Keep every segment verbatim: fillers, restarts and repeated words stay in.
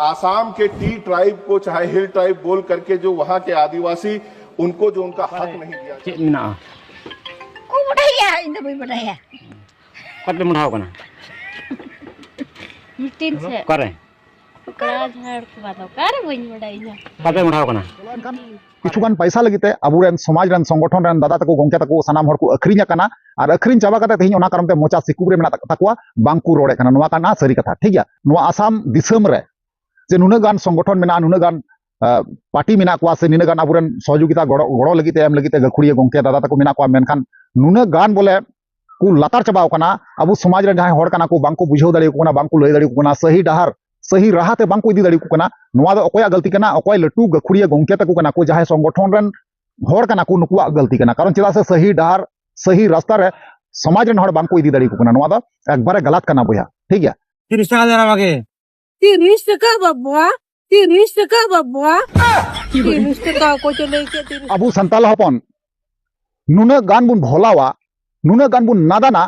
आसाम के T tribe को चाहे हिल ट्राइब बोल करके जो वहां के आदिवासी, उनको जो उनका हक नहीं दिया। ᱪᱮᱫ ᱢᱮᱱᱟᱜᱼᱟ? ᱠᱚ ᱵᱟᱰᱟᱭᱟ, ᱤᱧ ᱫᱚ ᱵᱟᱹᱧ ᱵᱟᱰᱟᱭᱟ᱾ ᱚᱠᱟᱛᱮ ᱢᱚᱰᱷᱟᱣ ᱠᱟᱱᱟ? ᱢᱤᱫᱴᱤᱱ ᱥᱮ ᱚᱠᱟᱨᱮ? ᱚᱠᱟ ᱡᱷᱟᱲ ᱠᱚ ᱵᱟᱫᱚ, ᱚᱠᱟᱨᱮ ᱵᱟᱹᱧ ᱵᱟᱰᱟᱭᱟ ᱤᱧ ᱦᱚᱸ᱾ ᱚᱠᱟᱛᱮ ᱢᱚᱰᱷᱟᱣ ᱠᱟᱱᱟ? ᱠᱤᱪᱷᱩᱜᱟᱱ ᱯᱟᱭᱥᱟ ᱞᱟᱹᱜᱤᱫ ᱛᱮ ᱟᱵᱚᱨᱮᱱ ᱥᱚᱢᱟᱡᱽ ᱨᱮᱱ, ᱥᱚᱝᱜᱚᱴᱷᱚᱱ ᱨᱮᱱ ᱫᱟᱫᱟ ᱛᱟᱠᱚ, ᱜᱚᱝᱠᱮ ᱛᱟᱠᱚ ᱥᱟᱱᱟᱢ ᱦᱚᱲ ᱠᱚ ᱟᱹᱠᱷᱨᱤᱧ ᱟᱠᱟᱱᱟ᱾ ᱟᱨ ᱟᱹᱠᱷᱨᱤᱧ ᱪᱟᱵᱟ ᱠᱟᱛᱮ ᱛᱮᱦᱮᱧ ᱚᱱᱟ ᱠᱟᱨᱚᱱ ᱛᱮ ᱢᱚᱪᱟ ᱥᱤᱠᱩᱵ ᱨᱮ ᱢᱮᱱᱟᱜ ᱛᱟᱠᱚᱣᱟ, ᱵᱟᱝ ᱠᱚ ᱨᱚᱲᱮᱫ ᱠᱟᱱᱟ᱾ ᱱᱚᱣᱟ ᱠᱟᱱᱟ ᱥᱟᱹᱨᱤ ᱠᱟᱛᱷᱟ, ᱴᱷᱤᱠ ᱜᱮᱭᱟ? ᱱᱚᱣᱟ ᱟᱥᱟᱢ ᱫᱤᱥᱚᱢ ᱨᱮ ᱡᱮ ᱱᱩᱱᱟᱹᱜ ᱜᱟᱱ ᱥᱚᱝᱜᱚᱴᱷᱚᱱ ᱢᱮᱱᱟᱜᱼᱟ, ᱱᱩᱱᱟᱹᱜ ᱜᱟᱱ, ᱟ, ᱯᱟᱨᱴᱤ ᱢᱮᱱᱟᱜ ᱠᱚᱣᱟ, ᱥᱮ ᱱᱤᱱᱟᱹᱜ ᱜᱟᱱ ᱟᱵᱚᱨᱮᱱ ᱥᱚᱦᱚᱡᱳᱜᱤᱛᱟ ᱜᱚᱲᱚ, ᱜᱚᱲᱚ ᱞᱟᱹᱜᱤᱫ ᱛᱮ ᱮᱢ ᱞᱟᱹᱜᱤᱫ ᱛᱮ ᱜᱟᱹᱠᱷᱩᱲᱤᱭᱟᱹ ᱜᱚᱝᱠᱮ ᱫᱟᱫᱟ ᱛᱟᱠᱚ ᱢᱮᱱᱟᱜ ᱠᱚᱣᱟ, ᱢᱮᱱᱠᱷᱟᱱ ᱱᱩᱱᱟᱹᱜ ᱜᱟᱱ ᱵᱚᱞᱮ ᱠᱚ ᱞᱟᱛᱟᱨ ᱪᱟᱵᱟᱣ ᱠᱟᱱᱟ᱾ ᱟᱵᱚ ᱥᱚᱢᱟᱡᱽ ᱨᱮᱱ ᱡᱟᱦᱟᱸᱭ ᱦᱚᱲ ᱠᱟᱱᱟ ᱠᱚ, ᱵᱟᱝ ᱠᱚ ᱵᱩᱡᱷᱟᱹᱣ ᱫᱟᱲᱮᱭᱟᱠᱚ ᱠᱟᱱᱟ, ᱵᱟᱝ ᱠᱚ ᱞᱟᱹᱭ ᱫᱟᱲᱮᱭᱟᱠᱚ ᱠᱟᱱᱟ, ᱥᱟᱹᱦᱤ ᱰᱟᱦᱟᱨ, ᱥᱟᱹᱦᱤ ᱨᱟᱦᱟ ᱛᱮ ᱵᱟᱝ ᱠᱚ ᱤᱫᱤ ᱫᱟᱲᱮᱭᱟᱠᱚ ᱠᱟᱱᱟ᱾ ᱱᱚᱣᱟ ᱫᱚ ᱚᱠᱚᱭᱟᱜ ᱜᱟᱹᱞᱛᱤ ᱠᱟᱱᱟ? ᱚᱠᱚᱭ ᱞᱟᱹᱴᱩ ᱜᱟᱹᱠᱷᱩᱲᱤᱭᱟᱹ ᱜᱚᱝᱠᱮ ᱛᱟᱠᱚ ᱠᱟᱱᱟ ᱠᱚ, ᱡᱟᱦᱟᱸᱭ ᱥᱚᱝᱜᱚᱴᱷᱚᱱ ᱨᱮᱱ ᱦᱚᱲ ᱠᱟᱱᱟ ᱠᱚ, ᱱᱩᱠᱩᱣᱟᱜ ᱜᱟᱹᱞᱛᱤ ᱠᱟᱱᱟ᱾ ᱠᱟᱨᱚᱱ ᱪᱮᱫᱟᱜ ᱥᱮ ᱥᱟᱹᱦᱤ ᱰᱟᱦᱟᱨ, ᱥᱟᱹᱦᱤ ᱨᱟᱥᱛᱟ ᱨᱮ ᱥᱚᱢᱟᱡᱽ ᱨᱮᱱ ᱦᱚᱲ ᱵᱟᱝ ᱠᱚ ᱤᱫᱤ ᱫᱟᱲᱮᱭᱟᱠᱚ ᱠᱟᱱᱟ᱾ ᱱᱚᱣᱟ ᱫᱚ ᱮᱠᱵᱟᱨᱮ ᱜᱟᱞᱟᱛ ᱠᱟᱱᱟ ᱵᱚᱭᱦᱟ, ᱴᱷᱤᱠ ᱜᱮᱭᱟ? ᱛᱤᱨᱤᱥ ᱴᱟᱠᱟ ᱫᱮᱱᱟ ᱵᱟᱜᱮ᱾ ᱛᱤᱨᱤᱥ ᱴᱟᱠᱟ ᱵᱟᱵᱩᱣᱟ, ᱛᱤᱨᱤᱥ ᱴᱟᱠᱟ ᱵᱟᱵᱩᱣᱟ, ᱛᱤᱨᱤᱥ ᱴᱟᱠᱟ᱾ ᱚᱠᱚᱭ ᱪᱚ ᱞᱟᱹᱭ ᱠᱮᱫ ᱛᱤᱨᱤᱥ᱾ ᱟᱵᱚ ᱥᱟᱱᱛᱟᱲ ᱦᱚᱯᱚᱱ ᱱᱩᱱᱟᱹᱜ ᱜᱟᱱ ᱵᱚᱱ ᱵᱷᱚᱞᱟᱣᱟ, ᱱᱩᱱᱟᱹᱜ ᱜᱟᱱ ᱵᱚᱱ ᱱᱟᱫᱟᱱᱟ,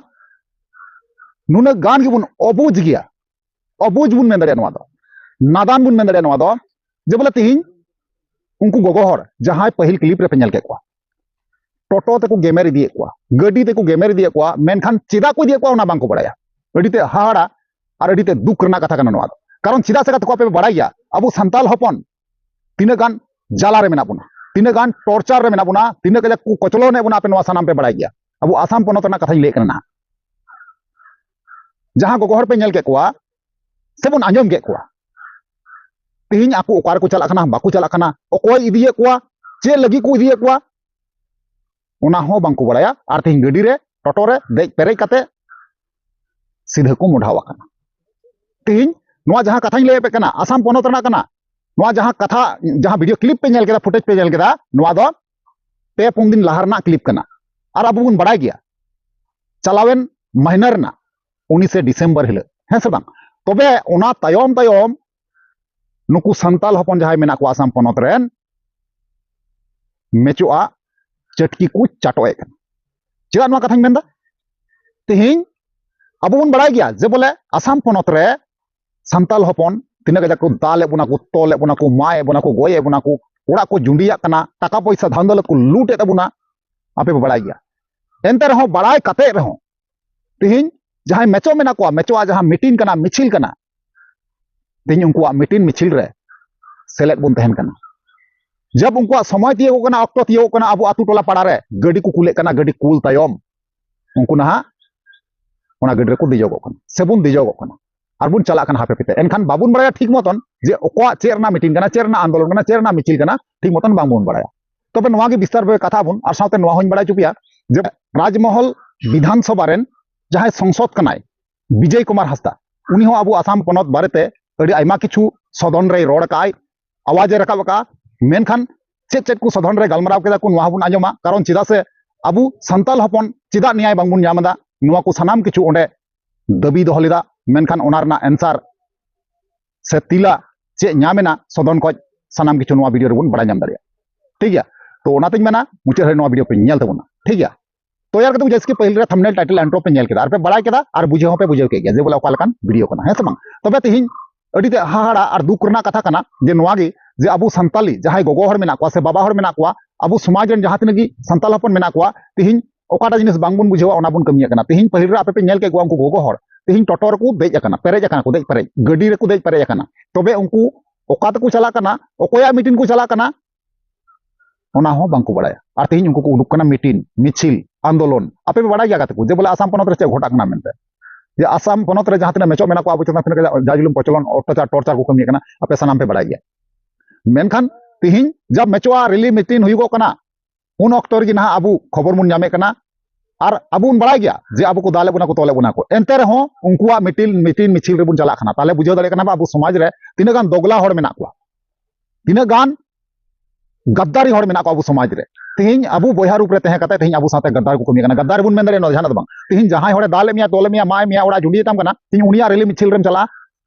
ᱱᱩᱱᱟᱹᱜ ᱜᱟᱱ ᱜᱮᱵᱚᱱ ᱚᱵᱩᱡᱽ ᱜᱮᱭᱟ᱾ ᱚᱵᱩᱡᱽ ᱵᱚᱱ ᱢᱮᱱ ᱫᱟᱲᱮᱭᱟᱜᱼᱟ ᱱᱚᱣᱟ ᱫᱚ, ᱱᱟᱫᱟᱱ ᱵᱚᱱ ᱢᱮᱱ ᱫᱟᱲᱮᱭᱟᱜᱼᱟ ᱱᱚᱣᱟ ᱫᱚ᱾ ᱡᱮ ᱵᱚᱞᱮ ᱛᱤᱦᱤᱧ ᱩᱱᱠᱩ ᱜᱚᱜᱚ ᱦᱚᱲ ᱡᱟᱦᱟᱸᱭ ᱯᱟᱹᱦᱤᱞ ᱠᱞᱤᱯ ᱨᱮᱯᱮ ᱧᱮᱞ ᱠᱮᱫ ᱠᱚᱣᱟ, ᱴᱳᱴᱳ ᱛᱮᱠᱚ ᱜᱮᱢᱮᱨ ᱤᱫᱤᱭᱮᱫ ᱠᱚᱣᱟ, ᱜᱟᱹᱰᱤ ᱛᱮᱠᱚ ᱜᱮᱢᱮᱨ ᱤᱫᱤᱭᱮᱫ ᱠᱚᱣᱟ, ᱢᱮᱱᱠᱷᱟᱱ ᱪᱮᱫᱟᱜ ᱠᱚ ᱤᱫᱤᱭᱮᱫ ᱠᱚᱣᱟ ᱚᱱᱟ ᱵᱟᱝᱠᱚ ᱵᱟᱲᱟᱭᱟ᱾ ᱟᱹᱰᱤ ᱛᱮ ᱦᱟᱦᱟᱲᱟ ᱟᱨ ᱟᱹᱰᱤ ᱛᱮ ᱫᱩᱠ ᱨᱮᱱᱟᱜ ᱠᱟᱛᱷᱟ ᱠᱟᱱᱟ ᱱᱚᱣᱟ ᱫᱚ᱾ ᱠᱟᱨᱚᱱ ᱪᱮᱫᱟᱜ ᱥᱮ ᱜᱟᱛᱮ ᱠᱚ, ᱟᱯᱮ ᱯᱮ ᱵᱟᱲᱟᱭ ᱜᱮᱭᱟ ᱟᱵᱚ ᱥᱟᱱᱛᱟᱞ ᱦᱚᱯᱚᱱ ᱛᱤᱱᱟᱹᱜ ᱜᱟᱱ ᱡᱟᱞᱟ ᱨᱮ ᱢᱮᱱᱟᱜ ᱵᱚᱱᱟ, ᱛᱤᱱᱟᱹᱜ ᱜᱟᱱ ᱴᱚᱨᱪᱟᱨ ᱨᱮ ᱢᱮᱱᱟᱜ ᱵᱚᱱᱟ, ᱛᱤᱱᱟᱹᱜ ᱠᱟᱡᱟᱠ ᱠᱚ ᱠᱚᱪᱞᱚᱱᱮᱫ ᱵᱚᱱᱟ, ᱟᱯᱮ ᱱᱚᱣᱟ ᱥᱟᱱᱟᱢ ᱯᱮ ᱵᱟᱲᱟᱭ ᱜᱮᱭᱟ᱾ ᱟᱵᱚ ᱟᱥᱟᱢ ᱯᱚᱱᱚᱛ ᱨᱮᱱᱟᱜ ᱠᱟᱛᱷᱟᱧ ᱞᱟᱹᱭᱮᱫ ᱠᱟᱱᱟ ᱱᱟᱦᱟᱜ, ᱡᱟᱦᱟᱸ ᱜᱚᱜᱚ ᱦᱚᱲ ᱯᱮ ᱧᱮᱞ ᱠᱮᱫ ᱠᱚᱣᱟ ᱥᱮᱵᱚᱱ ᱟᱸᱡᱚᱢ ᱠᱮᱫ ᱠᱚᱣᱟ, ᱛᱮᱦᱮᱧ ᱟᱠᱚ ᱚᱠᱟ ᱨᱮᱠᱚ ᱪᱟᱞᱟᱜ ᱠᱟᱱᱟ, ᱵᱟᱠᱚ ᱪᱟᱞᱟᱜ ᱠᱟᱱᱟ, ᱚᱠᱚᱭ ᱤᱫᱤᱭᱮᱫ ᱠᱚᱣᱟ, ᱪᱮᱫ ᱞᱟᱹᱜᱤᱫ ᱠᱚ ᱤᱫᱤᱭᱮᱫ ᱠᱚᱣᱟ, ᱚᱱᱟ ᱦᱚᱸ ᱵᱟᱝᱠᱚ ᱵᱟᱲᱟᱭᱟ᱾ ᱟᱨ ᱛᱮᱦᱮᱧ ᱜᱟᱹᱰᱤ ᱨᱮ, ᱴᱳᱴᱳ ᱨᱮ ᱫᱮᱡ ᱯᱮᱨᱮᱡ ᱠᱟᱛᱮ ᱥᱤᱫᱷᱟᱹ ᱠᱚ ᱢᱚᱰᱷᱟᱣ ᱟᱠᱟᱱᱟ᱾ ᱛᱮᱦᱮᱧ ᱱᱚᱣᱟ ᱡᱟᱦᱟᱸ ᱠᱟᱛᱷᱟᱧ ᱞᱟᱹᱭ ᱟᱯᱮ ᱠᱟᱱᱟ, ᱟᱥᱟᱢ ᱯᱚᱱᱚᱛ ᱨᱮᱱᱟᱜ ᱠᱟᱱᱟ᱾ ᱱᱚᱣᱟ ᱡᱟᱦᱟᱸ ᱠᱟᱛᱷᱟ, ᱡᱟᱦᱟᱸ ᱵᱷᱤᱰᱤᱭᱳ ᱠᱞᱤᱯ ᱯᱮ ᱧᱮᱞ ᱠᱮᱫᱟ, ᱯᱷᱩᱴᱮᱡᱽ ᱯᱮ ᱧᱮᱞ ᱠᱮᱫᱟ, ᱱᱚᱣᱟ ᱫᱚ ᱯᱮ ᱯᱩᱱ ᱫᱤᱱ ᱞᱟᱦᱟ ᱨᱮᱱᱟᱜ ᱠᱞᱤᱯ ᱠᱟᱱᱟ᱾ ᱟᱨ ᱟᱵᱚ ᱵᱚᱱ ᱵᱟᱲᱟᱭ ᱜᱮᱭᱟ, ᱪᱟᱞᱟᱣᱮᱱ ᱢᱟᱹᱦᱱᱟᱹ ᱨᱮᱱᱟᱜ ᱩᱱᱤᱥᱮ ᱰᱤᱥᱮᱢᱵᱚᱨ ᱦᱤᱞᱳᱜ, ᱦᱮᱸ ᱥᱮ ᱵᱟᱝ? ᱛᱚᱵᱮ ᱚᱱᱟ ᱛᱟᱭᱚᱢ ᱛᱟᱭᱚᱢ ᱱᱩᱠᱩ ᱥᱟᱱᱛᱟᱞ ᱦᱚᱯᱚᱱ ᱡᱟᱦᱟᱸᱭ ᱢᱮᱱᱟᱜ ᱠᱚᱣᱟ ᱟᱥᱟᱢ ᱯᱚᱱᱚᱛ ᱨᱮᱱ, ᱢᱮᱪᱚᱜᱼᱟ ᱪᱟᱹᱴᱠᱤ ᱠᱚ ᱪᱟᱴᱚᱜ ᱮᱫ ᱠᱟᱱᱟ᱾ ᱪᱮᱫᱟᱜ ᱱᱚᱣᱟ ᱠᱟᱛᱷᱟᱧ ᱢᱮᱱᱫᱟ? ᱛᱮᱦᱮᱧ ᱟᱵᱚ ᱵᱚᱱ ᱵᱟᱲᱟᱭ ᱜᱮᱭᱟ ᱡᱮ ᱵᱚᱞᱮ ᱟᱥᱟᱢ ᱯᱚᱱᱚᱛ ᱨᱮ ᱥᱟᱱᱛᱟᱞ ᱦᱚᱯᱚᱱ ᱛᱤᱱᱟᱹᱜ ᱠᱟᱡᱟᱠ ᱠᱚ ᱫᱟᱞᱮᱫ ᱵᱚᱱᱟ ᱠᱚ, ᱛᱚᱞᱮᱫ ᱵᱚᱱᱟ ᱠᱚ, ᱢᱟᱭᱮᱫ ᱵᱚᱱᱟ ᱠᱚ, ᱜᱚᱡᱮᱫ ᱵᱚᱱᱟ ᱠᱚ, ᱚᱲᱟᱜ ᱠᱚ ᱡᱩᱸᱰᱤᱭᱟᱜ ᱠᱟᱱᱟ, ᱴᱟᱠᱟ ᱯᱚᱭᱥᱟ ᱫᱷᱟᱱᱫᱚᱞ ᱠᱚ ᱞᱩᱴᱮᱫ ᱛᱟᱵᱚᱱᱟ, ᱟᱯᱮ ᱯᱮ ᱵᱟᱲᱟᱭ ᱜᱮᱭᱟ᱾ ᱮᱱᱛᱮ ᱨᱮᱦᱚᱸ, ᱵᱟᱲᱟᱭ ᱠᱟᱛᱮ ᱨᱮᱦᱚᱸ ᱛᱮᱦᱮᱧ ᱡᱟᱦᱟᱸᱭ ᱢᱮᱪᱚ ᱢᱮᱱᱟᱜ ᱠᱚᱣᱟ, ᱢᱮᱪᱚᱣᱟᱜ ᱡᱟᱦᱟᱸ ᱢᱤᱴᱤᱝ ᱠᱟᱱᱟ, ᱢᱤᱪᱷᱤᱞ ᱠᱟᱱᱟ, ᱛᱮᱦᱮᱧ ᱩᱱᱠᱩᱣᱟᱜ ᱢᱤᱴᱤᱝ ᱢᱤᱪᱷᱤᱞ ᱨᱮ ᱥᱮᱞᱮᱫ ᱵᱚᱱ ᱛᱟᱦᱮᱱ ᱠᱟᱱᱟ᱾ ᱡᱟᱵ ᱩᱱᱠᱩᱣᱟᱜ ᱥᱚᱢᱚᱭ ᱛᱤᱭᱳᱜᱚᱜ ᱠᱟᱱᱟ, ᱚᱠᱛᱚ ᱛᱤᱭᱳᱜᱚᱜ ᱠᱟᱱᱟ, ᱟᱵᱚ ᱟᱛᱳ ᱴᱚᱞᱟ ᱯᱟᱲᱟ ᱨᱮ ᱜᱟᱹᱰᱤ ᱠᱚ ᱠᱩᱞᱮᱫ ᱠᱟᱱᱟ, ᱜᱟᱹᱰᱤ ᱠᱩᱞ ᱛᱟᱭᱚᱢ ᱩᱱᱠᱩ ᱱᱟᱦᱟᱜ ᱚᱱᱟ ᱜᱟᱹᱰᱤ ᱨᱮᱠᱚ ᱫᱮᱡᱚᱜᱚᱜ ᱠᱟᱱᱟ, ᱥᱮᱵᱚᱱ ᱫᱮᱡᱚᱜᱚᱜ ᱠᱟᱱᱟ, ᱟᱨ ᱵᱚᱱ ᱪᱟᱞᱟᱜ ᱠᱟᱱᱟ ᱦᱟᱯᱮ ᱯᱤᱛᱮ᱾ ᱮᱱᱠᱷᱟᱱ ᱵᱟᱵᱚᱱ ᱵᱟᱲᱟᱭᱟ ᱴᱷᱤᱠ ᱢᱚᱛᱚᱱ ᱡᱮ ᱚᱠᱚᱣᱟᱜ ᱪᱮᱫ ᱨᱮᱱᱟᱜ ᱢᱤᱴᱤᱝ ᱠᱟᱱᱟ, ᱪᱮᱫ ᱨᱮᱱᱟᱜ ᱟᱱᱫᱳᱞᱚᱱ ᱠᱟᱱᱟ, ᱪᱮᱫ ᱨᱮᱱᱟᱜ ᱢᱤᱪᱷᱤᱞ ᱠᱟᱱᱟ, ᱴᱷᱤᱠ ᱢᱚᱛᱚᱱ ᱵᱟᱝᱵᱚᱱ ᱵᱟᱲᱟᱭᱟ᱾ ᱛᱚᱵᱮ ᱱᱚᱣᱟ ᱜᱮ ᱵᱤᱥᱛᱟᱨ ᱵᱷᱟᱵᱮ ᱠᱟᱛᱷᱟ ᱵᱚᱱ, ᱟᱨ ᱥᱟᱶᱛᱮ ᱱᱚᱣᱟ ᱦᱚᱸᱧ ᱵᱟᱲᱟᱭ ᱦᱚᱪᱚ ᱯᱮᱭᱟ ᱡᱮ ᱨᱟᱡᱽᱢᱚᱦᱚᱞ ᱵᱤᱫᱷᱟᱱ ᱥᱚᱵᱷᱟ ᱨᱮᱱ ᱡᱟᱦᱟᱸᱭ ᱥᱚᱝᱥᱚᱫ ᱠᱟᱱᱟᱭ ᱵᱤᱡᱚᱭ ᱠᱩᱢᱟᱨ ᱦᱟᱸᱥᱫᱟ, ᱩᱱᱤ ᱦᱚᱸ ᱟᱵᱚ ᱟᱥᱟᱢ ᱯᱚᱱᱚᱛ ᱵᱟᱨᱮᱛᱮ ᱟᱹᱰᱤ ᱟᱭᱢᱟ ᱠᱤᱪᱷᱩ ᱥᱚᱫᱚᱱ ᱨᱮᱭ ᱨᱚᱲ ᱠᱟᱜᱼᱟᱭ, ᱟᱣᱟᱡᱽ ᱮ ᱨᱟᱠᱟᱵ ᱟᱠᱟᱫᱼᱟ᱾ ᱢᱮᱱᱠᱷᱟᱱ ᱪᱮᱫ ᱪᱮᱫ ᱠᱚ ᱥᱚᱫᱚᱱ ᱨᱮ ᱜᱟᱞᱢᱟᱨᱟᱣ ᱠᱮᱫᱟ ᱠᱚ, ᱱᱚᱣᱟ ᱦᱚᱸᱵᱚᱱ ᱟᱸᱡᱚᱢᱟ᱾ ᱠᱟᱨᱚᱱ ᱪᱮᱫᱟᱜ ᱥᱮ ᱟᱵᱚ ᱥᱟᱱᱛᱟᱞ ᱦᱚᱯᱚᱱ ᱪᱮᱫᱟᱜ ᱱᱮᱭᱟᱭ ᱵᱟᱝᱵᱚᱱ ᱧᱟᱢ ᱮᱫᱟ, ᱱᱚᱣᱟ ᱠᱚ ᱥᱟᱱᱟᱢ ᱠᱤᱪᱷᱩ ᱚᱸᱰᱮ ᱫᱟᱹᱵᱤ ᱫᱚᱦᱚ ᱞᱮᱫᱟ, ᱢᱮᱱᱠᱷᱟᱱ ᱚᱱᱟ ᱨᱮᱱᱟᱜ ᱮᱱᱥᱟᱨ ᱥᱮ ᱛᱤᱞᱟ ᱪᱮᱫ ᱧᱟᱢ ᱮᱱᱟ ᱥᱚᱫᱚᱱ ᱠᱷᱚᱡ, ᱥᱟᱱᱟᱢ ᱠᱤᱪᱷᱩ ᱱᱚᱣᱟ ᱵᱷᱤᱰᱤᱭᱳ ᱨᱮᱵᱚᱱ ᱵᱟᱲᱟᱭ ᱧᱟᱢ ᱫᱟᱲᱮᱭᱟᱜᱼᱟ᱾ ᱴᱷᱤᱠ ᱜᱮᱭᱟ, ᱛᱚ ᱚᱱᱟᱛᱤᱧ ᱢᱮᱱᱟ ᱢᱩᱪᱟᱹᱫ ᱦᱟᱹᱵᱤᱡ ᱱᱚᱣᱟ ᱵᱷᱤᱰᱤᱭᱳ ᱯᱮ ᱧᱮᱞ ᱛᱟᱵᱚᱱᱟ᱾ ᱴᱷᱤᱠ ᱜᱮᱭᱟ, ᱛᱚ ᱭᱟᱨ ᱠᱟᱛᱮ ᱡᱮᱭᱥᱮ ᱠᱤ ᱯᱟᱹᱦᱤᱞ ᱨᱮ ᱛᱷᱟᱢᱵᱱᱮᱞ, ᱴᱟᱭᱴᱮᱞ, ᱤᱱᱴᱨᱳ ᱯᱮ ᱧᱮᱞ ᱠᱮᱫᱟ ᱟᱨ ᱯᱮ ᱵᱟᱲᱟᱭ ᱠᱮᱫᱟ ᱟᱨ ᱵᱩᱡᱷᱟᱹᱣ ᱦᱚᱸᱯᱮ ᱵᱩᱡᱷᱟᱹᱣ ᱠᱮᱫ ᱜᱮᱭᱟ ᱡᱮ ᱵᱚᱞᱮ ᱚᱠᱟ ᱞᱮᱠᱟᱱ ᱵᱷᱤᱰᱤᱭᱳ ᱠᱟᱱᱟ, ᱦᱮᱸ ᱥᱮ ᱵᱟᱝ? ᱛᱚᱵᱮ ᱛᱮᱦᱮᱧ ᱟᱹᱰᱤ ᱛᱮ ᱦᱟᱦᱟᱲᱟ ᱟᱨ ᱫᱩᱠ ᱨᱮᱱᱟᱜ ᱠᱟᱛᱷᱟ ᱠᱟᱱᱟ ᱡᱮ ᱱᱚᱣᱟ ᱜᱮ, ᱡᱮ ᱟᱵᱚ ᱥᱟᱱᱛᱟᱞᱤ ᱡᱟᱦᱟᱸᱭ ᱜᱚᱜᱚ ᱦᱚᱲ ᱢᱮᱱᱟᱜ ᱠᱚᱣᱟ ᱥᱮ ᱵᱟᱵᱟ ᱦᱚᱲ ᱢᱮᱱᱟᱜ ᱠᱚᱣᱟ, ᱟᱵᱚ ᱥᱚᱢᱟᱡᱽ ᱨᱮᱱ ᱡᱟᱦᱟᱸ ᱛᱤᱱᱟᱹᱜ ᱜᱮ ᱥᱟᱱᱛᱟᱞ ᱦᱚᱯᱚᱱ ᱢᱮᱱᱟᱜ ᱠᱚᱣᱟ, ᱛᱮᱦᱮᱧ ᱚᱠᱟᱴᱟᱜ ᱡᱤᱱᱤᱥ ᱵᱟᱝᱵᱚᱱ ᱵᱩᱡᱷᱟᱹᱣᱟ ᱚᱱᱟ ᱵᱚᱱ ᱠᱟᱹᱢᱤᱭᱮᱫ ᱠᱟᱱᱟ᱾ ᱛᱮᱦᱮᱧ ᱯᱟᱹᱦᱤᱞ ᱨᱮ ᱟᱯᱮ ᱯᱮ ᱧᱮᱞ ᱠᱮᱫ ᱠᱚᱣᱟ ᱩᱱᱠᱩ ᱜᱚᱜᱚ ᱦᱚᱲ, ᱛᱮᱦᱮᱧ ᱴᱚᱴᱚ ᱨᱮᱠᱚ ᱫᱮᱡ ᱟᱠᱟᱱᱟ, ᱯᱮᱨᱮᱡ ᱟᱠᱟᱱᱟ ᱠᱚ, ᱫᱮᱡ ᱯᱮᱨᱮᱡ, ᱜᱟᱹᱰᱤ ᱨᱮᱠᱚ ᱫᱮᱡ ᱯᱮᱨᱮᱡ ᱟᱠᱟᱱᱟ᱾ ᱛᱚᱵᱮ ᱩᱱᱠᱩ ᱚᱠᱟ ᱛᱮᱠᱚ ᱪᱟᱞᱟᱜ ᱠᱟᱱᱟ, ᱚᱠᱚᱭᱟᱜ ᱢᱤᱴᱤᱝ ᱠᱚ ᱪᱟᱞᱟᱜ ᱠᱟᱱᱟ, ᱚᱱᱟ ᱦᱚᱸ ᱵᱟᱝᱠᱚ ᱵᱟᱲᱟᱭᱟ᱾ ᱟᱨ ᱛᱮᱦᱮᱧ ᱩᱱᱠᱩ ᱠᱚ ᱩᱰᱩᱠ ᱠᱟᱱᱟ ᱢᱤᱴᱤᱝ, ᱢᱤᱪᱷᱤᱞ, ᱟᱱᱫᱳᱞᱚᱱ᱾ ᱟᱯᱮ ᱯᱮ ᱵᱟᱲᱟᱭ ᱜᱮᱭᱟ ᱜᱟᱛᱮ ᱠᱚ ᱡᱮ ᱵᱚᱞᱮ ᱟᱥᱟᱢ ᱯᱚᱱᱚᱛ ᱨᱮ ᱪᱮᱫ ᱜᱷᱚᱴᱟᱜ ᱠᱟᱱᱟ ᱢᱮᱱᱛᱮ, ᱡᱮ ᱟᱥᱟᱢ ᱯᱚᱱᱚᱛ ᱨᱮ ᱡᱟᱦᱟᱸ ᱛᱤᱱᱟᱹᱜ ᱢᱮᱪᱚᱜ ᱢᱮᱱᱟᱜ ᱠᱚᱣᱟ ᱟᱵᱚ ᱪᱮᱛᱟᱱ ᱛᱤᱱᱟᱹᱜ ᱡᱟ ᱡᱩᱞᱩᱢ ᱠᱚᱪᱞᱚᱱ, ᱚᱛᱛᱟᱪᱟᱨ, ᱴᱚᱨᱪᱟᱨ ᱠᱚ ᱠᱟᱹᱢᱤᱭᱮᱫ ᱠᱟᱱᱟ, ᱟᱯᱮ ᱥᱟᱱᱟᱢ ᱯᱮ ᱵᱟᱲᱟᱭ ᱜᱮᱭᱟ᱾ ᱢᱮᱱᱠᱷᱟᱱ ᱛᱮᱦᱮᱧ ᱡᱟ ᱢᱮᱪᱚᱜᱼᱟ, ᱨᱮᱞᱤ ᱢᱤᱴᱤᱝ ᱦᱩᱭᱩᱜᱚᱜ ᱠᱟᱱᱟ, ᱩᱱ ᱚᱠᱛᱚ ᱨᱮᱜᱮ ᱱᱟᱦᱟᱜ ᱟᱵᱚ ᱠᱷᱚᱵᱚᱨ ᱵᱚᱱ ᱧᱟᱢᱮᱫ ᱠᱟᱱᱟ᱾ ᱟᱨ ᱟᱵᱚ ᱵᱚᱱ ᱵᱟᱲᱟᱭ ᱜᱮᱭᱟ ᱡᱮ ᱟᱵᱚ ᱠᱚ ᱫᱟᱞᱮᱫ ᱵᱚᱱᱟ ᱠᱚ, ᱛᱚᱞᱮᱫ ᱵᱚᱱᱟ ᱠᱚ, ᱮᱱᱛᱮ ᱨᱮᱦᱚᱸ ᱩᱱᱠᱩᱣᱟᱜ ᱢᱤᱴᱤᱝ, ᱢᱤᱴᱤᱝ ᱢᱤᱪᱷᱤᱞ ᱨᱮᱵᱚᱱ ᱪᱟᱞᱟᱜ ᱠᱟᱱᱟ᱾ ᱛᱟᱦᱞᱮ ᱵᱩᱡᱷᱟᱹᱣ ᱫᱟᱲᱮᱭᱟᱜ ᱠᱟᱱᱟ ᱵᱚ ᱟᱵᱚ ᱥᱚᱢᱟᱡᱽ ᱨᱮ ᱛᱤᱱᱟᱹᱜ ᱜᱟᱱ ᱫᱚᱜᱽᱞᱟ ᱦᱚᱲ ᱢᱮᱱᱟᱜ ᱠᱚᱣᱟ, ᱛᱤᱱᱟᱹᱜ ᱜᱟᱱ ᱜᱟᱫᱫᱟᱨᱤ ᱦᱚᱲ ᱢᱮᱱᱟᱜ ᱠᱚᱣᱟ ᱟᱵᱚ ᱥᱚᱢᱟᱡᱽ ᱨᱮ᱾ ᱛᱮᱦᱮᱧ ᱟᱵᱚ ᱵᱚᱭᱦᱟ ᱨᱩᱯ ᱨᱮ ᱛᱟᱦᱮᱸ ᱠᱟᱛᱮ ᱛᱮᱦᱮᱧ ᱟᱵᱚ ᱥᱟᱶᱛᱮ ᱜᱟᱫᱫᱟᱨ ᱠᱚ ᱠᱟᱹᱢᱤ ᱠᱟᱱᱟ᱾ ᱜᱟᱫᱫᱟᱨ ᱵᱚᱱ ᱢᱮᱱ ᱫᱟᱲᱮᱭᱟᱜᱼᱟ, ᱱᱚᱣᱟ ᱫᱚ ᱡᱟᱦᱟᱱᱟᱜ ᱫᱚ ᱵᱟᱝ᱾ ᱛᱮᱦᱮᱧ ᱡᱟᱦᱟᱸᱭ ᱦᱚᱲᱮ ᱫᱟᱞᱮᱫ ᱢᱮᱭᱟ, ᱛᱚᱞᱮᱫ ᱢᱮᱭᱟ, ᱢᱟᱭ ᱢᱮᱭᱟ, ᱚᱲᱟᱜ ᱡᱩᱸᱰᱤᱭᱮᱫ ᱛᱟᱢ ᱠᱟᱱᱟ, ᱛᱮᱦᱮᱧ ᱩᱱᱤᱭᱟᱜ ᱨᱮᱞᱤ ᱢᱤᱪᱷᱤᱞ ᱨᱮᱢ ᱪᱟᱞᱟᱜᱼᱟ,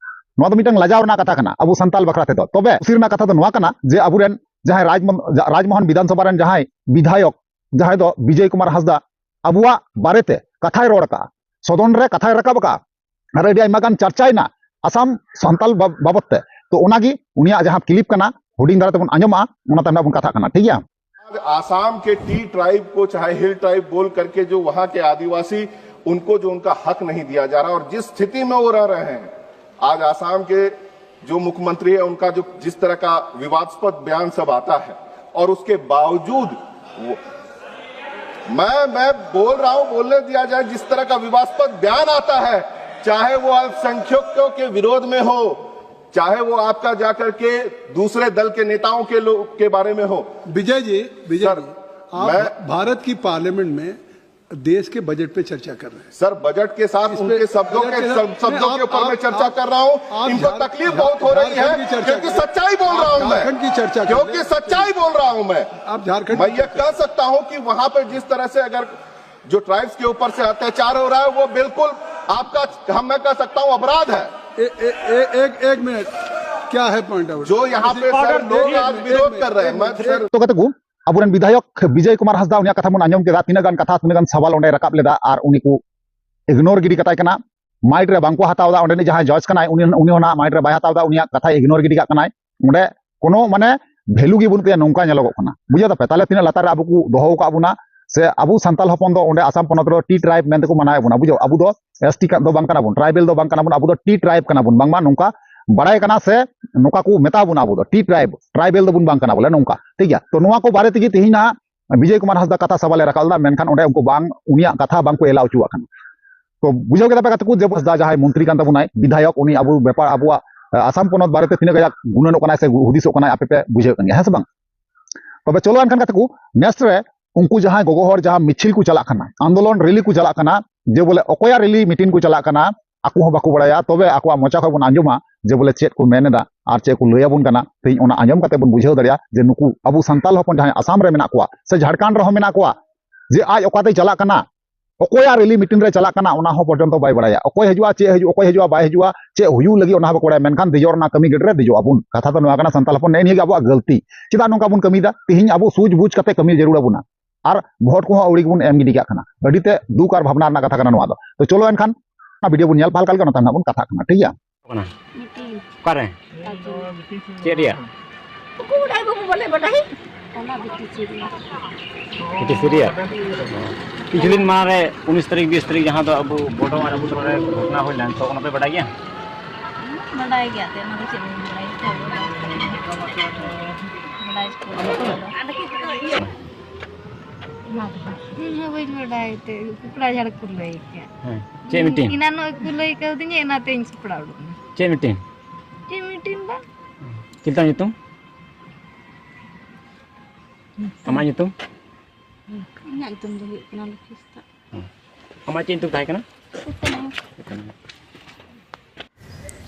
ᱱᱚᱣᱟ ᱫᱚ ᱢᱤᱫᱴᱟᱝ ᱞᱟᱡᱟᱣ ᱨᱮᱱᱟᱜ ᱠᱟᱛᱷᱟ ᱠᱟᱱᱟ ᱟᱵᱚ ᱥᱟᱱᱛᱟᱞ ᱵᱟᱠᱷᱨᱟ ᱛᱮᱫᱚ᱾ ᱛᱚᱵᱮ ᱠᱩᱥᱤ ᱨᱮᱱᱟᱜ ᱠᱟᱛᱷᱟ ᱫᱚ ᱱᱚᱣᱟ ᱠᱟᱱᱟ ᱡᱮ ᱟᱵᱚᱨᱮᱱ ᱡᱟᱦᱟᱸᱭ ᱨᱟᱡᱽᱢᱚ-, ᱡᱟ-, ᱨᱟᱡᱽᱢᱳᱦᱚᱱ ᱵᱤᱫᱷᱟᱱ ᱥᱚᱵᱷᱟ ᱨᱮᱱ ᱡᱟᱦᱟᱸᱭ ᱵᱤᱫᱷᱟᱭᱚᱠ, ᱡᱟᱦᱟᱸᱭ ᱫᱚ ᱵᱤᱡᱚᱭ ᱠᱩᱢᱟᱨ ᱦᱟᱸᱥᱫᱟ, ᱟᱵᱚᱣᱟᱜ ᱵᱟᱨᱮᱛᱮ ᱠᱟᱛᱷᱟᱭ ᱨᱚᱲ ᱠᱟᱜᱼᱟ, ᱥᱚᱫᱚᱱ ᱨᱮ ᱠᱟᱛᱷᱟᱭ ᱨᱟᱠᱟᱵ ᱠᱟᱜᱼᱟ, ᱟᱨ ᱟᱹᱰᱤ ᱟᱭᱢᱟ ᱜᱟᱱ ᱪᱟᱨᱪᱟᱭᱮᱱᱟ᱾ ᱟᱥᱟᱢ ᱥᱟᱱᱛᱟᱞ ᱵᱟ-, ᱵᱟᱵᱚᱫ ᱛᱮ᱾ ᱛᱚ ᱚᱱᱟᱜᱮ ᱩᱱᱤᱭᱟᱜ ᱡᱟᱦᱟᱸ ᱠᱞᱤᱯ ᱠᱟᱱᱟ, ᱦᱩᱰᱤᱧ ᱫᱷᱟᱨᱟ ᱛᱮᱵᱚᱱ ᱟᱸᱡᱚᱢᱟ, ᱚᱱᱟ ᱛᱟᱭᱚᱢ ᱵᱚᱱ ᱠᱟᱛᱷᱟᱜ ᱠᱟᱱᱟ, ᱴᱷᱤᱠ ᱜᱮᱭᱟ? आज आसाम के टी ट्राइब को, चाहे हिल ट्राइब बोल करके, जो वहां के आदिवासी, उनको जो उनका हक नहीं दिया जा रहा और जिस स्थिति में वो रह रहे हैं, आज आसाम के जो मुख्यमंत्री है, उनका जो जिस तरह का विवादास्पद बयान सब आता है और उसके बावजूद वो, मैं मैं बोल रहा हूं, बोलने दिया जाए। जिस तरह का विवादास्पद बयान आता है, चाहे वो अल्पसंख्यकों के विरोध में हो, चाहे वो आपका जाकर के दूसरे दल के नेताओं के लोग के बारे में हो। विजय जी, विजय सर, जी, आप मैं भारत की पार्लियामेंट में देश के बजट पे चर्चा कर रहे हैं। सर, बजट के साथ इस पे उनके शब्दों बजट के के साथ सब, शब्दों नहीं, के आप, ऊपर मैं आप, चर्चा आप, कर रहा हूँ। आप इनको झार-, तकलीफ बहुत हो रही झारखंड है, की चर्चा क्योंकि कर रहे हैं। सच्चाई बोल रहा आप हूँ मैं। झारखंड की चर्चा कर क्योंकि रहे हैं। सच्चाई बोल रहा हूँ मैं। आप झारखंड मैं की ये चर्चा कह सकता हूँ कि वहां पे जिस तरह से अगर जो ट्राइब्स के ऊपर से अत्याचार हो रहा है, वो बिल्कुल आपका, हम, मैं कह सकता हूँ, अपराध है। ए, ए, ए, एक, एक मिनट, क्या है पॉइंट आउट? जो यहाँ पे सर लोग आज विरोध कर रहे हैं, मैं सर तो ᱠᱟᱛᱮ ᱠᱚ ᱟᱵᱚᱨᱮᱱ ᱵᱤᱫᱷᱟᱭᱚᱠ ᱵᱤᱡᱚᱭ ᱠᱩᱢᱟᱨ ᱦᱟᱸᱥᱫᱟ, ᱩᱱᱤᱭᱟᱜ ᱠᱟᱛᱷᱟ ᱵᱚᱱ ᱟᱸᱡᱚᱢ ᱠᱮᱫᱟ, ᱛᱤᱱᱟᱹᱜ ᱜᱟᱱ ᱠᱟᱛᱷᱟ, ᱛᱤᱱᱟᱹᱜ ᱜᱟᱱ ᱥᱟᱣᱟᱞ ᱚᱸᱰᱮ ᱨᱟᱠᱟᱵ ᱞᱮᱫᱟ, ᱟᱨ ᱩᱱᱤ ᱠᱚ ᱤᱜᱱᱳᱨ ᱜᱤᱰᱤ ᱠᱟᱛᱟᱭ ᱠᱟᱱᱟ᱾ ᱢᱟᱭᱤᱱᱰ ᱨᱮ ᱵᱟᱝᱠᱚ ᱦᱟᱛᱟᱣ ᱮᱫᱟ, ᱚᱸᱰᱮᱱᱤᱡ ᱡᱟᱦᱟᱸᱭ ᱡᱟᱡᱽ ᱠᱟᱱᱟᱭ, ᱩᱱᱤ, ᱩᱱᱤ ᱦᱚᱸ ᱱᱟᱦᱟᱜ ᱢᱟᱭᱤᱱᱰ ᱨᱮ ᱵᱟᱭ ᱦᱟᱛᱟᱣ ᱮᱫᱟ, ᱩᱱᱤᱭᱟᱜ ᱠᱟᱛᱷᱟᱭ ᱤᱜᱱᱳᱨ ᱜᱤᱰᱤ ᱠᱟᱜ ᱠᱟᱱᱟᱭ᱾ ᱚᱸᱰᱮ ᱠᱳᱱᱳ ᱢᱟᱱᱮ ᱵᱷᱮᱞᱩ ᱜᱮ ᱵᱟᱹᱱᱩᱜ ᱛᱟᱭᱟ, ᱱᱚᱝᱠᱟ ᱧᱮᱞᱚᱜᱚᱜ ᱠᱟᱱᱟ᱾ ᱵᱩᱡᱷᱟᱹᱣ ᱫᱟᱯᱮ? ᱛᱟᱦᱞᱮ ᱛᱤᱱᱟᱹᱜ ᱞᱟᱛᱟᱨ ᱨᱮ ᱟᱵᱚ ᱠᱚ ᱫᱚᱦᱚ ᱟᱠᱟᱫ ᱵᱚᱱᱟ, ᱥᱮ ᱟᱵᱚ ᱥᱟᱱᱛᱟᱞ ᱦᱚᱯᱚᱱ ᱫᱚ ᱚᱸᱰᱮ ᱟᱥᱟᱢ ᱯᱚᱱᱚᱛ ᱨᱮ ᱴᱤ ᱴᱨᱟᱭᱤᱵᱽ ᱢᱮᱱᱛᱮᱠᱚ ᱢᱟᱱᱟᱣᱮᱫ ᱵᱚᱱᱟ᱾ ᱵᱩᱡᱷᱟᱹᱣ, ᱟᱵᱚ ᱫᱚ ᱮᱥ ᱴᱤ ᱫᱚ ᱵᱟᱝ ᱠᱟᱱᱟ ᱵᱚᱱ, ᱴᱨᱟᱭᱵᱮᱞ ᱫᱚ ᱵᱟᱝ ᱠᱟᱱᱟ ᱵᱚᱱ, ᱟᱵᱚ ᱫᱚ ᱴᱤ ᱴᱨᱟᱭᱤᱵᱽ ᱠᱟᱱᱟ ᱵᱚᱱ, ᱵᱟᱝᱢᱟ ᱱᱚᱝᱠᱟ ᱵᱟᱲᱟᱭ ᱠᱟᱱᱟ, ᱥᱮ ᱱᱚᱝᱠᱟ ᱠᱚ ᱢᱮᱛᱟ ᱵᱚᱱᱟ, ᱟᱵᱚ ᱫᱚ ᱴᱤ ᱴᱨᱟᱭᱤᱵᱽ, ᱴᱨᱟᱭᱵᱮᱞ ᱫᱚᱵᱚᱱ ᱵᱟᱝ ᱠᱟᱱᱟ ᱵᱚᱞᱮ, ᱱᱚᱝᱠᱟ, ᱴᱷᱤᱠ ᱜᱮᱭᱟ? ᱛᱚ ᱱᱚᱣᱟ ᱠᱚ ᱵᱟᱨᱮ ᱛᱮᱜᱮ ᱛᱮᱦᱮᱧ ᱱᱟᱦᱟᱜ ᱵᱤᱡᱚᱭ ᱠᱩᱢᱟᱨ ᱦᱟᱸᱥᱫᱟ ᱠᱟᱛᱷᱟ ᱥᱟᱵᱟᱞᱮ ᱨᱟᱠᱟᱵ ᱞᱮᱫᱟ, ᱢᱮᱱᱠᱷᱟᱱ ᱚᱸᱰᱮ ᱩᱱᱠᱩ ᱵᱟᱝ, ᱩᱱᱤᱭᱟᱜ ᱠᱟᱛᱷᱟ ᱵᱟᱝ ᱠᱚ ᱮᱞᱟᱣ ᱦᱚᱪᱚᱣᱟᱜ ᱠᱟᱱᱟ᱾ ᱛᱚ ᱵᱩᱡᱷᱟᱹᱣ ᱠᱮᱫᱟ ᱯᱮ ᱜᱟᱛᱮ ᱠᱚ, ᱡᱮ ᱦᱟᱸᱥᱫᱟ ᱡᱟᱦᱟᱸᱭ ᱢᱚᱱᱛᱨᱤ ᱠᱟᱱ ᱛᱟᱵᱚᱱᱟᱭ, ᱵᱤᱫᱷᱟᱭᱚᱠ, ᱩᱱᱤ ᱟᱵᱚ ᱵᱮᱯᱟᱨ, ᱟᱵᱚᱣᱟᱜ, ᱟᱸ, ᱟᱥᱟᱢ ᱯᱚᱱᱚᱛ ᱵᱟᱨᱮᱛᱮ ᱛᱤᱱᱟᱹᱜ ᱠᱟᱡᱟᱠ ᱜᱩᱱᱟᱹᱱᱚᱜ ᱠᱟᱱᱟᱭ ᱥᱮ ᱦᱩᱫᱤᱥᱚᱜ ᱠᱟᱱᱟᱭ, ᱟᱯᱮ ᱯᱮ ᱵᱩᱡᱷᱟᱹᱣ ᱠᱟᱱ ᱜᱮᱭᱟ, ᱦᱮᱸ ᱥᱮ ᱵᱟᱝ? ᱛᱚᱵᱮ ᱪᱚᱞᱚ ᱮᱱᱠᱷᱟᱱ ᱜᱟᱛᱮ ᱠᱚ, ᱱᱮᱥ ᱨᱮ ᱩᱱᱠᱩ ᱡᱟᱦᱟᱸᱭ ᱜᱚᱜᱚ ᱦᱚᱲ ᱡᱟᱦᱟᱸ ᱢᱤᱪᱷᱤᱞ ᱠᱚ ᱪᱟᱞᱟᱜ ᱠᱟᱱᱟ, ᱟᱱᱫᱳᱞᱚᱱ ᱨᱮᱞᱤ ᱠᱚ ᱪᱟᱞᱟᱜ ᱠᱟᱱᱟ, ᱡᱮ ᱵᱚᱞᱮ ᱚᱠᱚᱭᱟᱜ ᱨᱮᱞᱤ ᱢᱤᱴᱤᱝ ᱠᱚ ᱪᱟᱞᱟᱜ ᱠᱟᱱᱟ, ᱟᱠᱚ ᱦᱚᱸ ᱵᱟᱠᱚ ᱵᱟᱲᱟᱭᱟ᱾ ᱛᱚᱵᱮ ᱟᱠᱚᱣᱟᱜ ᱢᱚᱪᱟ ᱠᱷᱚᱱ ᱵᱚᱱ ᱟᱸᱡᱚᱢᱟ ᱡᱮ ᱵᱚᱞᱮ ᱪᱮᱫ ᱠᱚ ᱢᱮᱱ ᱮᱫᱟ ᱟᱨ ᱪᱮᱫ ᱠᱚ ᱞᱟᱹᱭ ᱟᱵᱚᱱ ᱠᱟᱱᱟ᱾ ᱛᱮᱦᱮᱧ ᱚᱱᱟ ᱟᱸᱡᱚᱢ ᱠᱟᱛᱮ ᱵᱚᱱ ᱵᱩᱡᱷᱟᱹᱣ ᱫᱟᱲᱮᱭᱟᱜᱼᱟ ᱡᱮ ᱱᱩᱠᱩ ᱟᱵᱚ ᱥᱟᱱᱛᱟᱞ ᱦᱚᱯᱚᱱ ᱡᱟᱦᱟᱸᱭ ᱟᱥᱟᱢ ᱨᱮ ᱢᱮᱱᱟᱜ ᱠᱚᱣᱟ ᱥᱮ ᱡᱷᱟᱲᱠᱷᱚᱸᱰ ᱨᱮᱦᱚᱸ ᱢᱮᱱᱟᱜ ᱠᱚᱣᱟ, ᱡᱮ ᱟᱡ ᱚᱠᱟᱛᱮᱭ ᱪᱟᱞᱟᱜ ᱠᱟᱱᱟ, ᱚᱠᱚᱭᱟᱜ ᱨᱮᱞᱤ ᱢᱤᱴᱤᱝ ᱨᱮ ᱪᱟᱞᱟᱜ ᱠᱟᱱᱟ, ᱚᱱᱟ ᱦᱚᱸ ᱯᱚᱨᱡᱚᱱᱛᱚ ᱵᱟᱭ ᱵᱟᱲᱟᱭᱟ᱾ ᱚᱠᱚᱭ ᱦᱤᱡᱩᱜᱼᱟ, ᱪᱮᱫ ᱦᱤᱡᱩᱜ, ᱚᱠᱚᱭ ᱦᱤᱡᱩᱜᱼᱟ, ᱵᱟᱭ ᱦᱤᱡᱩᱜᱼᱟ, ᱪᱮᱫ ᱦᱩᱭᱩᱜ ᱞᱟᱹᱜᱤᱫ, ᱚᱱᱟ ᱦᱚᱸ ᱵᱟᱠᱚ ᱵᱟᱲᱟᱭᱟ᱾ ᱢᱮᱱᱠᱷᱟᱱ ᱫᱮᱡᱚᱜ ᱨᱮᱱᱟᱜ ᱠᱟᱹᱢᱤ ᱜᱟᱹᱰᱤ ᱨᱮ ᱫᱮᱡᱚᱜ ᱟᱵᱚᱱ᱾ ᱠᱟᱛᱷᱟ ᱫᱚ ᱱᱚᱣᱟ ᱠᱟᱱᱟ, ᱥᱟᱱᱛᱟᱞ ᱦᱚᱯᱚᱱ, ᱱᱮᱜᱼᱮ ᱱᱤᱭᱟᱹ ᱜᱮ ᱟᱵᱚᱣᱟᱜ ᱜᱟᱹᱞᱛᱤ᱾ ᱪᱮᱫᱟᱜ ᱱᱚᱝᱠᱟ ᱵᱚᱱ ᱠᱟᱹᱢᱤᱭᱮᱫᱟ? ᱛᱮᱦᱮᱧ ᱟᱵᱚ ᱥᱩᱡᱽ ᱵᱩᱡᱽ ᱠᱟᱛᱮ ᱠᱟᱹᱢᱤ ᱡᱟᱹᱨᱩᱲ ᱟᱵᱚᱱᱟ᱾ ᱟᱨ ᱵᱷᱳᱴ ᱠᱚᱦᱚᱸ ᱟᱹᱣᱲᱤ ᱜᱮᱵᱚᱱ ᱮᱢ ᱜᱤᱰᱤ ᱠᱟᱜ ᱠᱟᱱᱟ᱾ ᱟᱹᱰᱤ ᱛᱮ ᱫᱩᱠ ᱟᱨ ᱵᱷᱟᱵᱽᱱᱟ ᱨᱮᱱᱟᱜ ᱠᱟᱛᱷᱟ ᱠᱟᱱᱟ ᱱᱚᱣᱟ ᱫᱚ᱾ ᱛᱚ ᱪᱚᱞᱚ ᱮᱱᱠᱷᱟᱱ ᱚᱱᱟ ᱵᱷᱤᱰᱤᱭᱳ ᱵᱚᱱ ᱧᱮᱞ ᱯᱟᱦᱟᱞ ᱠᱟᱜ ᱞᱮᱜᱮ, ᱚᱱᱟ ᱛᱟᱭᱚᱢ ᱱᱟᱜ ᱵᱚᱱ ᱠᱟᱛᱷᱟᱜ ᱠᱟᱱᱟ, ᱴᱷᱤᱠ ᱜᱮᱭᱟ? ᱠᱟᱱᱟ? ᱢᱤᱴᱤᱝ᱾ ᱚᱠᱟᱨᱮ? ᱟᱹᱛᱩ᱾ ᱪᱮᱫ ᱨᱮᱭᱟᱜ? ᱩᱠᱩ ᱵᱟᱰᱟᱭ ᱵᱟᱹᱵᱩ ᱵᱚᱞᱮ ᱵᱟᱰᱟᱭ᱾ ᱚᱱᱟ ᱵᱤᱴᱤ ᱥᱤ ᱨᱮᱭᱟᱜ᱾ ᱵᱤᱴᱤ ᱥᱤ ᱨᱮᱭᱟᱜ? ᱠᱤᱪᱷᱩ ᱫᱤᱱ ᱢᱟᱲᱟᱝ ᱨᱮ ᱩᱱᱤᱥ ᱛᱟᱹᱨᱤᱠᱷ, ᱵᱤᱥ ᱛᱟᱹᱨᱤᱠᱷ ᱡᱟᱦᱟᱸ ᱫᱚ ᱟᱵᱚ ᱵᱚᱰᱚ ᱟᱨ ᱟᱵᱚ ᱛᱟᱞᱟᱨᱮ ᱜᱷᱚᱴᱚᱱᱟ ᱦᱩᱭ ᱞᱮᱱ, ᱛᱚ ᱚᱱᱟ ᱯᱮ ᱵᱟᱰᱟᱭ ᱜᱮᱭᱟ? ᱵᱟᱰᱟᱭ ᱜᱮᱭᱟ ᱛᱮ, ᱚᱱᱟ ᱫᱚ ᱪᱮᱫ ᱵᱟᱹᱧ ᱵᱟᱰᱟᱭᱟ? ᱵᱟᱰᱟᱭ ᱥᱟᱱᱟᱧ ᱠᱟᱱᱟ᱾ ᱚᱱᱟ ᱫᱚ ᱤᱧ ᱦᱚᱸ ᱵᱟᱹᱧ ᱵᱟᱰᱟᱭ ᱛᱮ, ᱯᱚᱠᱲᱟ ᱡᱷᱟᱲ ᱠᱚ ᱞᱟᱹᱭ ᱠᱮᱫ᱾ ᱦᱮᱸ, ᱪᱮᱫ ᱢᱤᱴᱤᱝ? ᱮᱱᱟᱱᱚᱜ ᱜᱮᱠᱚ ᱞᱟᱹᱭ ᱠᱟᱣᱫᱤᱧᱟ, ᱚᱱᱟᱛᱮᱧ ᱥᱟᱯᱲᱟᱣ ᱩᱰᱩᱠ ᱮᱱᱟ᱾ ᱪᱮᱫ ᱢᱤᱴᱤᱝ? ᱪᱮᱫ ᱢᱤᱴᱤᱝ ᱵᱟᱝ? ᱪᱮᱫ ᱛᱟᱢ ᱧᱩᱛᱩᱢ? ᱟᱢᱟᱜ ᱧᱩᱛᱩᱢ? ᱤᱧᱟᱹᱜ ᱧᱩᱛᱩᱢ ᱫᱚ ᱦᱩᱭᱩᱜ ᱠᱟᱱᱟ ᱞᱚᱠᱠᱷᱤ ᱦᱟᱸᱥᱫᱟ᱾ ᱟᱢᱟᱜ ᱪᱮᱫ ᱧᱩᱛᱩᱢ ᱛᱟᱦᱮᱸ ᱠᱟᱱᱟ?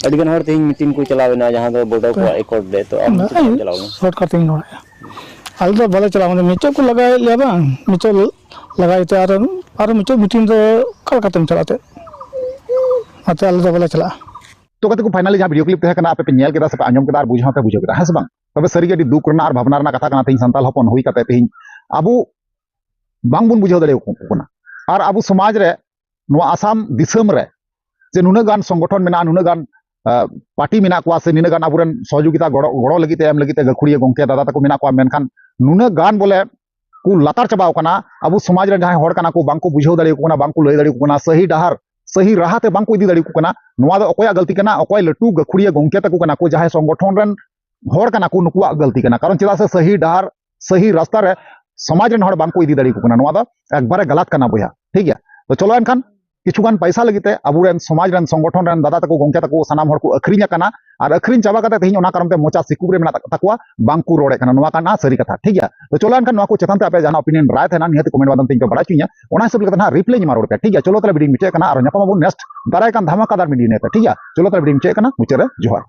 ᱟᱹᱰᱤ ᱜᱟᱱ ᱦᱚᱲ ᱛᱮᱦᱮᱧ ᱢᱤᱴᱤᱝ ᱠᱚ ᱪᱟᱞᱟᱣ ᱮᱱᱟ, ᱡᱟᱦᱟᱸ ᱫᱚ ᱵᱚᱰᱚ ᱠᱚᱣᱟᱜ ᱮᱠᱚᱨᱰ ᱨᱮ, ᱛᱚ ᱟᱢ ᱪᱮᱫ ᱮᱢ ᱪᱟᱞᱟᱣ ᱞᱮᱱᱟ? ᱥᱚᱨᱴ ᱠᱟᱴ ᱛᱮᱧ ᱨᱚᱲᱮᱫᱼᱟ᱾ ᱟᱞᱮ ᱫᱚ ᱵᱟᱞᱮ ᱪᱟᱞᱟᱜᱼᱟ, ᱢᱟᱱᱮ ᱢᱤᱪᱚᱜ ᱠᱚ ᱞᱟᱜᱟᱭᱮᱫ ᱞᱮᱭᱟ ᱵᱟᱝ, ᱢᱤᱪᱚᱜ ᱞᱟᱜᱟᱭ ᱛᱮ ᱟᱨ, ᱟᱨ ᱢᱤᱪᱚᱜ ᱢᱤᱴᱤᱝ ᱫᱚ ᱚᱠᱟ ᱞᱮᱠᱟᱛᱮᱢ ᱪᱟᱞᱟᱜ ᱛᱮ? ᱚᱱᱟᱛᱮ ᱟᱞᱮ ᱫᱚ ᱵᱟᱞᱮ ᱪᱟᱞᱟᱜᱼᱟ᱾ ᱛᱚ ᱜᱟᱛᱮ ᱠᱚ, ᱯᱷᱟᱭᱱᱟᱞᱤ ᱡᱟᱦᱟᱸ ᱵᱷᱤᱰᱤᱭᱳ ᱠᱞᱤᱯ ᱛᱟᱦᱮᱸ ᱠᱟᱱᱟ, ᱟᱯᱮ ᱯᱮ ᱧᱮᱞ ᱠᱮᱫᱟ ᱥᱮ ᱯᱮ ᱟᱸᱡᱚᱢ ᱠᱮᱫᱟ ᱟᱨ ᱵᱩᱡᱷᱟᱹᱣ ᱦᱚᱸᱯᱮ ᱵᱩᱡᱷᱟᱹᱣ ᱠᱮᱫᱟ, ᱦᱮᱸ ᱥᱮ ᱵᱟᱝ? ᱛᱚᱵᱮ ᱥᱟᱹᱨᱤᱜᱮ ᱟᱹᱰᱤ ᱫᱩᱠ ᱨᱮᱱᱟᱜ ᱟᱨ ᱵᱷᱟᱵᱽᱱᱟ ᱨᱮᱱᱟᱜ ᱠᱟᱛᱷᱟ ᱠᱟᱱᱟ, ᱛᱮᱦᱮᱧ ᱥᱟᱱᱛᱟᱲ ᱦᱚᱯᱚᱱ ᱦᱩᱭ ᱠᱟᱛᱮ ᱛᱮᱦᱮᱧ ᱟᱵᱚ ᱵᱟᱝᱵᱚᱱ ᱵᱩᱡᱷᱟᱹᱣ ᱫᱟᱲᱮᱭᱟᱠᱚ ᱠᱟᱱᱟ᱾ ᱟᱨ ᱟᱵᱚ ᱥᱚᱢᱟᱡᱽ ᱨᱮ, ᱱᱚᱣᱟ ᱟᱥᱟᱢ ᱫᱤᱥᱚᱢ ᱨᱮ ᱡᱮ ᱱᱩᱱᱟᱹᱜ ᱜᱟᱱ ᱥᱚᱝᱜᱚᱴᱷᱚᱱ ᱢᱮᱱᱟᱜᱼᱟ, ᱱᱩᱱᱟᱹᱜ ᱜᱟᱱ, ᱟᱸ, ᱯᱟᱨᱴᱤ ᱢᱮᱱᱟᱜ ᱠᱚᱣᱟ, ᱥᱮ ᱱᱤᱱᱟᱹᱜ ᱜᱟᱱ ᱟᱵᱚᱨᱮᱱ ᱥᱚᱦᱚᱡᱳᱜᱤᱛᱟ ᱜᱚᱲᱚ, ᱜᱚᱲᱚ ᱞᱟᱹᱜᱤᱫ ᱛᱮ ᱮᱢ ᱞᱟᱹᱜᱤᱫ ᱛᱮ ᱜᱟᱹᱠᱷᱩᱲᱤᱭᱟᱹ ᱜᱚᱢᱠᱮ ᱫᱟᱫᱟ ᱛᱟᱠᱚ ᱢᱮᱱᱟᱜ ᱠᱚᱣᱟ, ᱢᱮᱱᱠᱷᱟᱱ ᱱᱩᱱᱟᱹᱜ ᱜᱟᱱ ᱵᱚᱞᱮ ᱠᱚ ᱞᱟᱛᱟᱨ ᱪᱟᱵᱟᱣ ᱠᱟᱱᱟ᱾ ᱟᱵᱚ ᱥᱚᱢᱟᱡᱽ ᱨᱮᱱ ᱡᱟᱦᱟᱸᱭ ᱦᱚᱲ ᱠᱟᱱᱟ ᱠᱚ, ᱵᱟᱝᱠᱚ ᱵᱩᱡᱷᱟᱹᱣ ᱫᱟᱲᱮᱭᱟᱠᱚ ᱠᱟᱱᱟ, ᱵᱟᱝᱠᱚ ᱞᱟᱹᱭ ᱫᱟᱲᱮᱭᱟᱠᱚ ᱠᱟᱱᱟ, ᱥᱟᱹᱦᱤ ᱰᱟᱦᱟᱨ, ᱥᱟᱹᱦᱤ ᱨᱟᱦᱟ ᱛᱮ ᱵᱟᱝᱠᱚ ᱤᱫᱤ ᱫᱟᱲᱮᱭᱟᱠᱚ ᱠᱟᱱᱟ᱾ ᱱᱚᱣᱟ ᱫᱚ ᱚᱠᱚᱭᱟᱜ ᱜᱟᱹᱞᱛᱤ ᱠᱟᱱᱟ? ᱚᱠᱚᱭ ᱞᱟᱹᱴᱩ ᱜᱟᱹᱠᱷᱩᱲᱤᱭᱟᱹ ᱜᱚᱢᱠᱮ ᱛᱟᱠᱚ ᱠᱟᱱᱟ ᱠᱚ, ᱡᱟᱦᱟᱸᱭ ᱥᱚᱝᱜᱚᱴᱷᱚᱱ ᱨᱮᱱ ᱦᱚᱲ ᱠᱟᱱᱟ ᱠᱚ, ᱱᱩᱠᱩᱣᱟᱜ ᱜᱟᱹᱞᱛᱤ ᱠᱟᱱᱟ᱾ ᱠᱟᱨᱚᱱ ᱪᱮᱫᱟᱜ ᱥᱮ ᱥᱟᱹᱦᱤ ᱰᱟᱦᱟᱨ, ᱥᱟᱹᱦᱤ ᱨᱟᱥᱛᱟ ᱨᱮ ᱥᱚᱢᱟᱡᱽ ᱨᱮᱱ ᱦᱚᱲ ᱵᱟᱝᱠᱚ ᱤᱫᱤ ᱫᱟᱲᱮᱭᱟᱠᱚ ᱠᱟᱱᱟ᱾ ᱱᱚᱣᱟ ᱫᱚ ᱮᱠᱵᱟᱨᱮ ᱜᱟᱞᱟᱛ ᱠᱟᱱᱟ ᱵᱚᱭᱦᱟ, ᱴᱷᱤᱠ ᱜᱮᱭᱟ? ᱛᱚ ᱪᱚᱞᱚ ᱮᱱᱠᱷᱟᱱ ᱠᱤᱪᱷᱩ ᱜᱟᱱ ᱯᱟᱭᱥᱟ ᱞᱟᱹᱜᱤᱫ ᱛᱮ ᱟᱵᱚᱨᱮᱱ ᱥᱚᱢᱟᱡᱽ ᱨᱮᱱ, ᱥᱚᱝᱜᱚᱴᱷᱚᱱ ᱨᱮᱱ ᱫᱟᱫᱟ ᱛᱟᱠᱚ, ᱜᱚᱢᱠᱮ ᱛᱟᱠᱚ, ᱥᱟᱱᱟᱢ ᱦᱚᱲ ᱠᱚ ᱟᱹᱠᱷᱨᱤᱧ ᱟᱠᱟᱱᱟ᱾ ᱟᱨ ᱟᱹᱠᱷᱨᱤᱧ ᱪᱟᱵᱟ ᱠᱟᱛᱮ ᱛᱮᱦᱮᱧ ᱚᱱᱟ ᱠᱟᱨᱚᱱ ᱛᱮ ᱢᱚᱪᱟ ᱥᱤᱠᱩᱵ ᱨᱮ ᱢᱮᱱᱟᱜ ᱛᱟᱠᱚᱣᱟ, ᱵᱟᱝᱠᱚ ᱨᱚᱲᱮᱫ ᱠᱟᱱᱟ᱾ ᱱᱚᱣᱟ ᱠᱟᱱᱟ ᱥᱟᱹᱨᱤ ᱠᱟᱛᱷᱟ, ᱴᱷᱤᱠ ᱜᱮᱭᱟ? ᱛᱚ ᱪᱚᱞᱚ ᱮᱱᱠᱷᱟᱱ ᱱᱚᱣᱟ ᱠᱚ ᱪᱮᱛᱟᱱ ᱛᱮ ᱟᱯᱮ ᱡᱟᱦᱟᱱᱟᱜ ᱚᱯᱤᱱᱤᱭᱚᱱ, ᱨᱟᱭ ᱛᱟᱦᱮᱱᱟ, ᱱᱤᱦᱟᱹᱛ ᱠᱚᱢᱮᱱᱴ ᱢᱟᱫᱽᱫᱷᱚᱢ ᱛᱮ ᱤᱧ ᱯᱮ ᱵᱟᱲᱟᱭ ᱦᱚᱪᱚᱧᱟ᱾ ᱚᱱᱟ ᱦᱤᱥᱟᱹᱵ ᱞᱮᱠᱟᱛᱮ ᱱᱟᱦᱟᱜ ᱨᱤᱯᱞᱟᱭ ᱤᱧ ᱮᱢᱟ ᱨᱩᱣᱟᱹᱲ ᱯᱮᱭᱟ, ᱴᱷᱤᱠ ᱜᱮᱭᱟ? ᱪᱚᱞᱚ ᱛᱟᱦᱞᱮ ᱵᱷᱤᱰᱤᱭᱳᱧ ᱢᱩᱪᱟᱹᱫ ᱠᱟᱱᱟ, ᱟᱨᱚ ᱧᱟᱯᱟᱢ ᱟᱵᱚᱱ ᱱᱮᱠᱥᱴ ᱫᱟᱨᱟᱭ ᱠᱟᱱ ᱫᱷᱟᱢᱟᱠᱟᱫᱟᱨ ᱢᱤᱫ ᱫᱤᱱ ᱛᱮ, ᱴᱷᱤᱠ ᱜᱮᱭᱟ? ᱪᱚᱞᱚ ᱛᱟᱦᱞᱮ ᱵᱷᱤᱰᱤᱭᱳᱧ ᱢᱩᱪᱟᱹᱫ ᱠᱟᱱᱟ, ᱢᱩᱪᱟᱹᱫ ᱨᱮ ᱡᱚᱦᱟᱨ᱾